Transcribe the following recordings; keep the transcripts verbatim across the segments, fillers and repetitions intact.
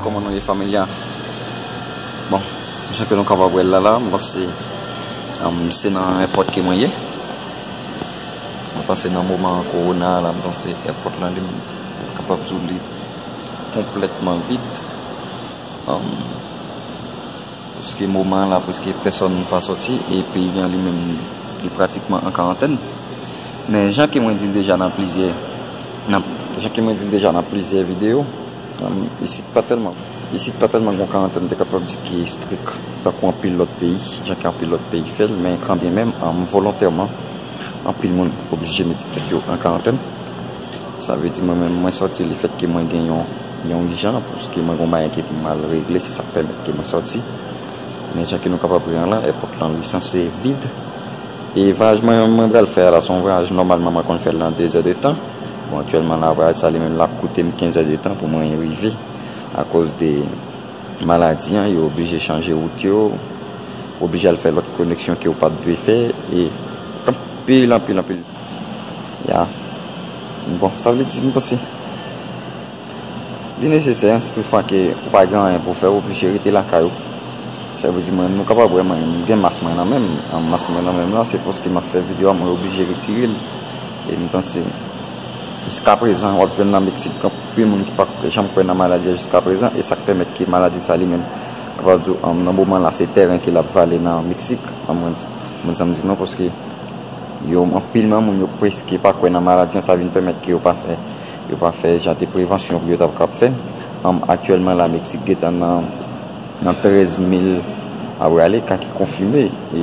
Kòman nou ye, fanmi a? Bon, jan ke nou kapab wè l la, la, m panse, um, se nan èpòt ke mwen ye. Mwen panse nan moman kowona la, m panse èpòt lan, li kapab di w li konplètman vid. Um, Paske moman an la, prèske pèsòn pa sòti e peyi an li menm, li pratikman an karantèn. Men jan ke mwen di l deja nan plizyè, nan, jan ke mwen di l deja nan plizyè videyo, um, isit pa tèlman, isit pa tèlman gon karantèn te kapab di ki estrik tankou anpil lòt peyi, jan ke anpil lòt peyi fè l, men kanmenm, um, volontèman, anpil moun oblije mete tèt yo an karantèn. Sa vle di mwen menm, mwen sòti lefètke mwen gen yon, yon ijan, paske mwen gen yon bagay ke pou m al regle, se sa k pèmèt ke mwen sòti. Men jan ke nou kapab wè an la, èpòt lan li sanse vid. E vwayaj mwen, mwen pral fè a la, se yon vwayaj nòmalman mwen konn fè l nan de zè de tan. Bon, aktyèlman la, vwayaj sa li menm l ap koute m kenz è de tan pou mwen rive. Akoz de maladi an, yo oblije chanje wout yo, oblije al fè lòt koneksyon ke yo pa t dwe fè, e anpil, anpil, anpil. Ya. Bon, sa vle di, m panse li nesesè, si toutfwa ke ou pa gen anyen pou fè, ou oblije rete lakay ou. Sa vle di, mwen, nou kapab wè mwen, m gen mas mwen nan men m. An, mas mwen nan men m lan, se paske m ap fè videyo a, mwen oblije retire l. E m panse, jiskaprezan, w ap jwenn nan Meksik, anpil moun ki pa janm kwè nan maladi a jiskaprezan, e sa k pèmèt ke maladi sa li menm, kapab di w, an, nan moman la, se tèren ke l ap vale nan Meksik, an, mwen, mwen, sa m di nou, paske yo, anpil nan moun yo prèske pa kwè nan maladi an, sa vin pèmèt ke yo pa fè, yo pa fè jan de prevansyon pou yo t ap kab fè. An, aktyèlman la, Meksik gentan nan, nan trèz mil a prale ka ki konfime, e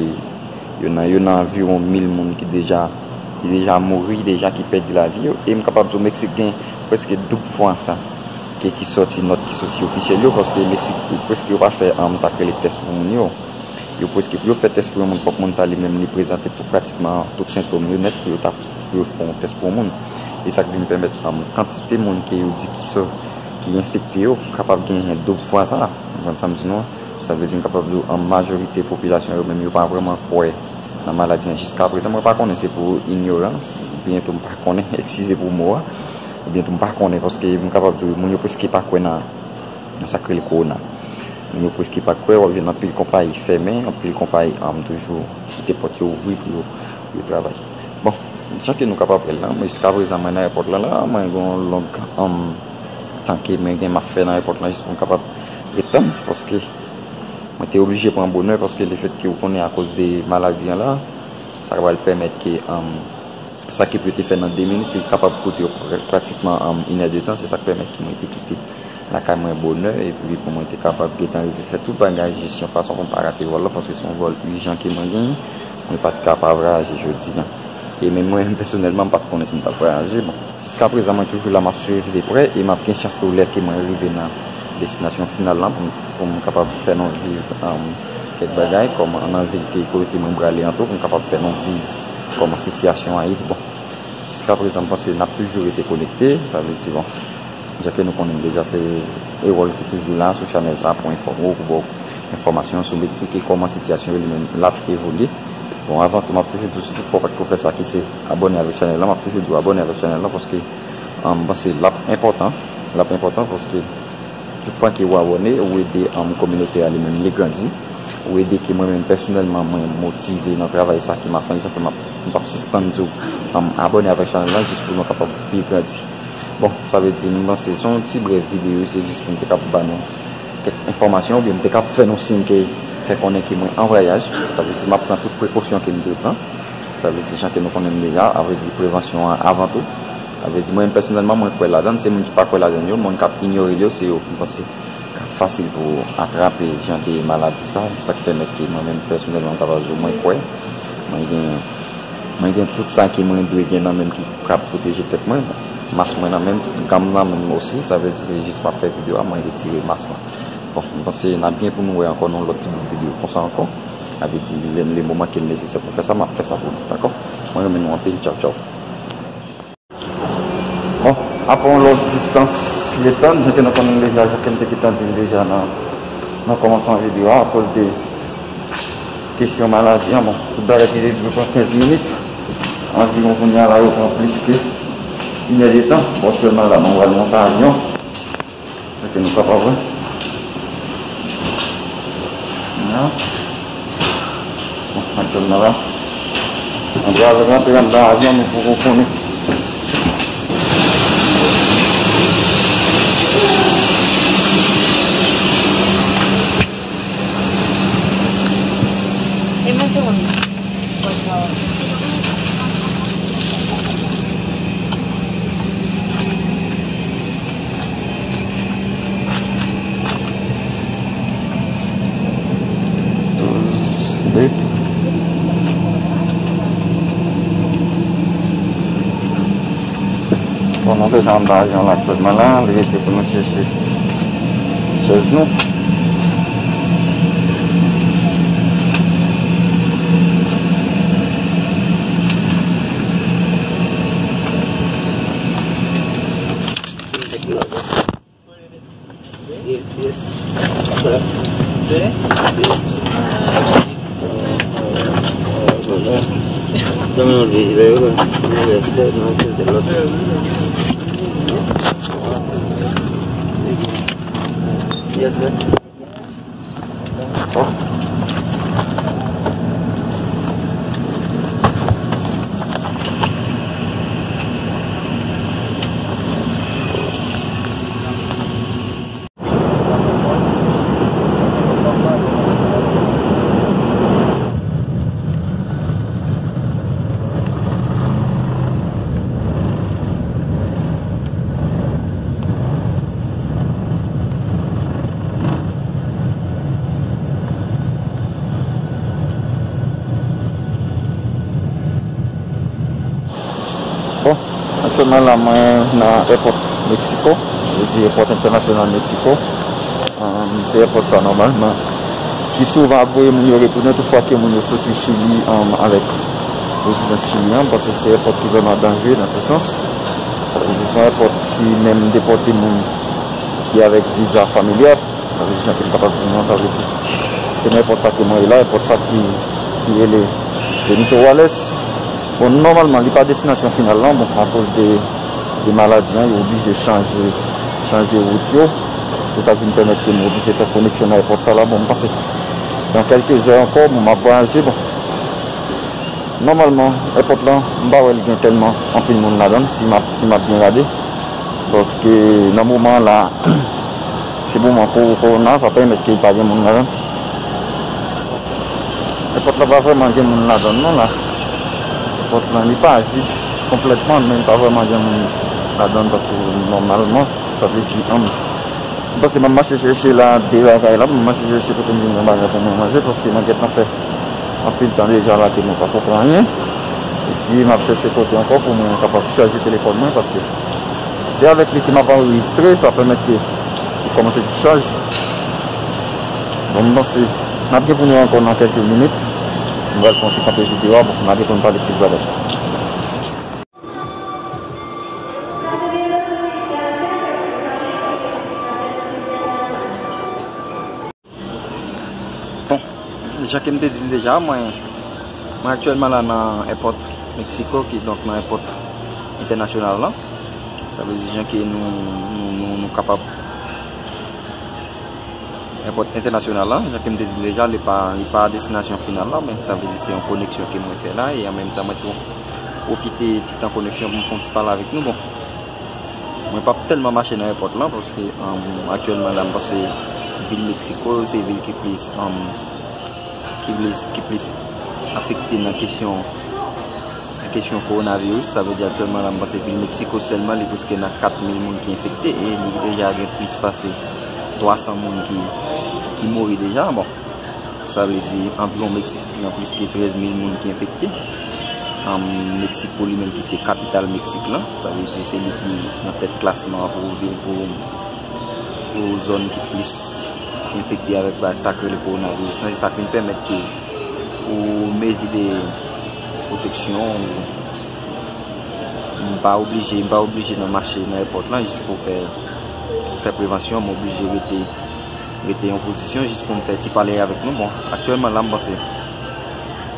yo nan, yo nan anviwon mil moun ki deja, ki deja mouri, deja ki pèdi lavi yo, e m kapab di w Meksik gen prèske doub fwa sa ke ki sòti, nòt ki sòti ofisyèl yo, paske Meksik prèske yo pa fè, an, sa k rele tès pou moun yo. Yo prèske, pou yo fè tès pou yon moun, fòk moun sa li menm li prezante pou pratikman tout sentòm yo nèt pou yo ta, pou yo fè yon tès pou yon moun. E sa k vin pèmèt, um, kantite moun ke yo di ki sò, ki enfekte yo, kapab genyen doub fwa sa. Ou konprann sa m di nou an? Sa vle di m kapab di w, an majorite popilasyon yo menm yo pa vrèman kwè nan maladi an jiskaprezan. Mwen pa konnen se pou inyorans, oubyen tou m pa konnen, eskize pou mo a, oubyen tou m pa konnen, paske m kapab di w, moun yo prèske pa kwè nan nan sa k rele kowona. Moun yo prèske pa kwè, w ap jwenn anpil konpayi fèmen, anpil konpayi, um, toujou kite pòt yo ouvri pou yo, pou yo travay. Bon, jan ke nou kapab wè l la, mwen jiskaprezan mwen nan èpòt la, la, mwen gen yon long, um, tan ke mwen gen m ap fè nan èpòt la jis pou m kapab ret tann, paske mwen te oblije pran bonè, paske lefètke ou konnen akoz de maladi an la, sa pral pèmèt ke, um, sa ke pou yo te fè nan de minit, li kapab koute yo pra-, pratikman, um, inèdtan, se sa k pèmèt ke mwen te kite lakay mwen bonè, epi pou mwen te kapab gentan rive fè tout bagay jis yon fason pou m pa rate vòl la, paske se yon vòl ijan ke mwen genyen, mwen pa t ka pa vwayaje jodi a. E menm mwen menm pèsonèlman, m pa t konnen si m t ap vwayaje. Bon, jiskaprezan, mwen toujou la, m ap swiv de prè, e m ap gen chans tou lè ke mwen rive nan destinasyon final la, pou m, pou m kapab fè nou viv, um, kèk bagay, kòman nan vil ke kote mwen prale an tou, pou m kapab fè nou viv kòman sitiyasyon an ye. Bon, jiskaprezan, m panse n ap toujou rete konekte, sa vle di, bon, jan ke nou konnen deja, se Erol ki toujou la sou chanèl sa pou enfòme w, pou ba w enfòmasyon sou Meksik e kòman sitiyasyon yo li menm l ap evolye. Bon, avan tou, m ap toujou di w, si tout fwa w pa t ko fè sa, ki se abòne avèk chanèl la, m ap toujou di w abòne avèk chanèl la, paske, um, m panse l ap enpòtan, l ap enpòtan, paske tout fwa ke w abòne, ou ede, um, kominote a li menm li grandi. Ou ede ke mwen menm pèsonèlman mwen motive nan travay sa ke m ap fè, sa fè m ap, m p ap sispann di w, um, abòne avèk chanèl la jis pou nou kapab pi grandi. Bon, sa vle di, m panse se yon ti brèf videyo, se jis pou m te kapab ba nou kèk enfòmasyon, oubyen m te kapab fè nou siy ke fè konnen ke mwen an vwayaj. Sa vle di, m ap pran tout prekosyon ke m dwe pran. Sa vle di, jan ke nou konnen m deja, avè di prevansyon an avan tou. Sa vle di, mwen menm pèsonèlman, mwen kwè ladan l. Se moun ki pa kwè ladan l yo, moun k ap inyore l yo, se yo, m panse, k ap fasil pou atrape jan de maladi sa. Sa k pèmèt ke mwen menm pèsonèlman, m kapab di w, mwen kwè. Mwen gen, mwen gen tout sa ke mwen dwe gen nan men m ki k ap pwoteje tèt mwen. Mas mwen nan men m, tout gam nan men m osi. Sa vle di, se jis m ap fè videyo a, mwen retire mas la. Bon, m panse n ap gen pou nou wè ankò nan yon lòt ti bout videyo konsa ankò. Sa vle di, lè, lè moman ke l nesesè pou fè sa, m ap fè sa pou nou, dakò? Mwen renmen nou anpil, tchaw, tchaw. Bon, apre yon lòt distans letan, jan ke nou konnen deja, jan ke m te gentan di l deja nan, nan kòmansman videyo a, akoz de kesyon maladi an, bon, tout bagay ki te dwe pran kenz minit, Anviwon kounye a la, yo pran plis ke inèdtan. Bon, aktyèlman la, mwen pral monte avyon. Èske nou kapab wè? Bon, aktyèlman la, nou pral rantre anndan avyon, nou poko konnen. Bon, nou deja anndan avyon la aktyèlman la, li rete pou nou chèche chèz nou. Yes, yes. Sir. Sir? Yes. Dame un video, no sé de lo Yes, sir. Bon, aktyèlman la, mwen nan èpòt Meksiko, yo di èpòt entènasyonal Meksiko. Um, se èpòt sa nòmalman ki souvan ap voye moun yo retounen, toutfwa ke moun yo soti Chili, um, avèk rezidans chilyen, paske se èpòt ki vrèman danje nan se sans. Sa vle di se yon èpòt ki menm depòte moun ki avèk viza familyal. Sa vle di, jan ke m kapab di nou an, sa vle di, se nan èpòt sa ke mwen ye la, èpòt sa ki, ki rele Benito Juárez. Bon, nòmalman, li pa destinasyon final lan, bon, akoz de, de maladi an, yo oblije chanje, chanje wout yo. Se sa k vin pèmèt ke m oblije fè koneksyon nan èpòt sa la. Bon, m panse, nan kèlke zè ankò, bon, m ap vwayaje, bon. Nòmalman, èpòt lan, m pa wè l gen tèlman anpil moun ladan l, si m ap, si m ap byen gade. Paske nan moman an la, se moman ko-, kowona, sa pèmèt ke pa gen moun ladan. Èpòt la pa vrèman gen moun ladan non la. Èpòt lan, li pa vid konplètman, men pa vrèman gen moun ladan tankou nòmalman. Sa vle di, ann, m panse m ap mache chèche la de bagay la, m mache chèche kote m vin yon bagay pou mwen manje, paske mwen gentan fè anpil tan deja la ke mwen pako pran anyen. Epi m ap chèche kote ankò pou mwen kapab chaje telefòn mwen, paske se avèk li ke m ap anrejistre, sa pèmèt ke li kòmanse di chaj. Bon, m panse n ap gen pou nou ankò nan kèlke minit. M pral fè yon ti kanpe videyo a, bon, n ap gen pou n pale plis bagay. Bon, jan ke m te di l deja, mwen, mwen aktyèlman la nan èpòt Meksiko, ki donk nan èpòt entènasyonal lan. Sa vle di jan ke nou, nou, nou, nou kapab èpòt entènasyonal la, jan ke m te di l deja, li pa, li pa destinasyon final la, men sa vle di se yon koneksyon ke mwen fè la, e an menm tan mwen tou pwofite ti tan koneksyon pou m fè yon ti pale avèk nou. Bon, mwen p ap tèlman mache nan èpòt lan, paske, um, aktyèlman la, m panse vil Meksiko, se vil ki plis, um, ki plis, ki plis afekte nan kesyon, nan kesyon kowonaviris. Sa vle di aktyèlman la, m panse vil Meksiko sèlman, li prèske nan kat mil moun ki enfekte, e li deja gen plis pase twa san moun ki, ki mouri deja. Bon, sa vle di anviwon Meksik gen plis ke trèz mil moun ki enfekte. Ann, Meksiko li menm ki se kapital Meksik lan, sa vle di se li ki nan tèt klasman an pou vil, pou, pou zòn ki plis enfekte avèk ba-, sa k rele kowonaviris lan. Se sa k vin pèmèt ke pou mezi de pwoteksyon, ou, m pa oblije, m pa oblije nan mache nan èpòt lan jis pou fè, pou fè prevansyon, m oblije rete, rete yon pozisyon jis pou m fè ti pale avèk nou. Bon, aktyèlman la, m panse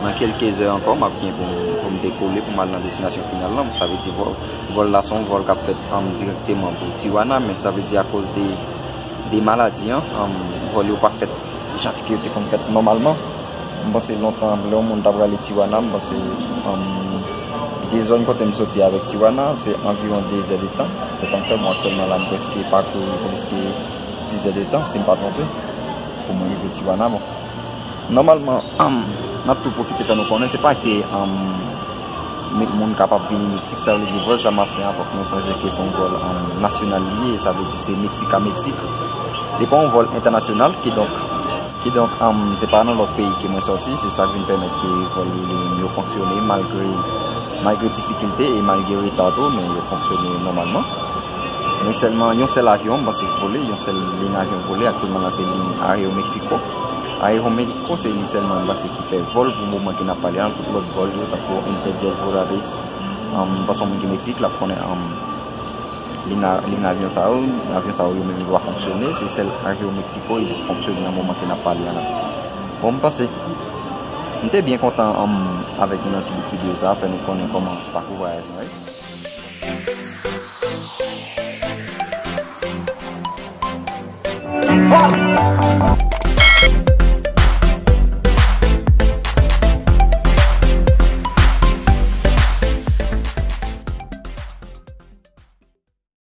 Nan kèlke zè ankò, m ap gen pou m, pou m dekole pou m al nan destinasyon final lan. Sa vle di vòl, vòl la se yon vòl k ap fèt, um, dirèkteman pou Tijuana, men sa vle di akoz de, de maladi an, um, vòl yo pa fèt jan ke yo te konn fèt nòmalman. M panse lontan, lè yon moun ta prale Tijuana, m panse, um, de zòn kote m soti avèk Tijuana, se anviwon de zè de tan. Te konn fè, bon, aktyèlman la, m prèske pakouri plis ke dis zè de tan, si m pa twonpe, pou mwen rive Tijuana. Bon, nòmalman, um, n ap tou pwofite fè nou konnen, se pa ke, um, me-, moun kapab vini Meksik, sa vle di vòl sa m ap fè an, fòk nou sonje ke se yon vòl, um, nasyonal li ye, sa vle di se Meksik a Meksik. Li pa yon vòl entènasyonal, kidonk, kidonk, um, se pa nan lòt peyi ke mwen sòti, se sa k vin pèmèt ke vòl yo, li menm yo fonksyone malgre, malgre difikilte e malgre reta tou, men yo fonksyone nòmalman. Men sèlman yon sèl avyon, m panse k vole, yon sèl liy avyon vole, aktyèlman la se liy Aeromexico. Aeromexico se li sèlman, m panse, ki fè vòl pou moman ke n ap pale a, tout lòt vòl yo, tankou Interjet, Volaris, um, m panse yon moun ki Meksik, l ap konnen, um, liy a-, liy avyon sa yo, avyon sa yo, yo menm yo pa fonksyone, se sèl Aeromexico ki fonksyone nan moman ke n ap pale a la. Bon, m panse, m te byen kontan, um, avèk nou nan ti bout videyo sa, fè nou konnen kòman pakou vwayaj mwen ye.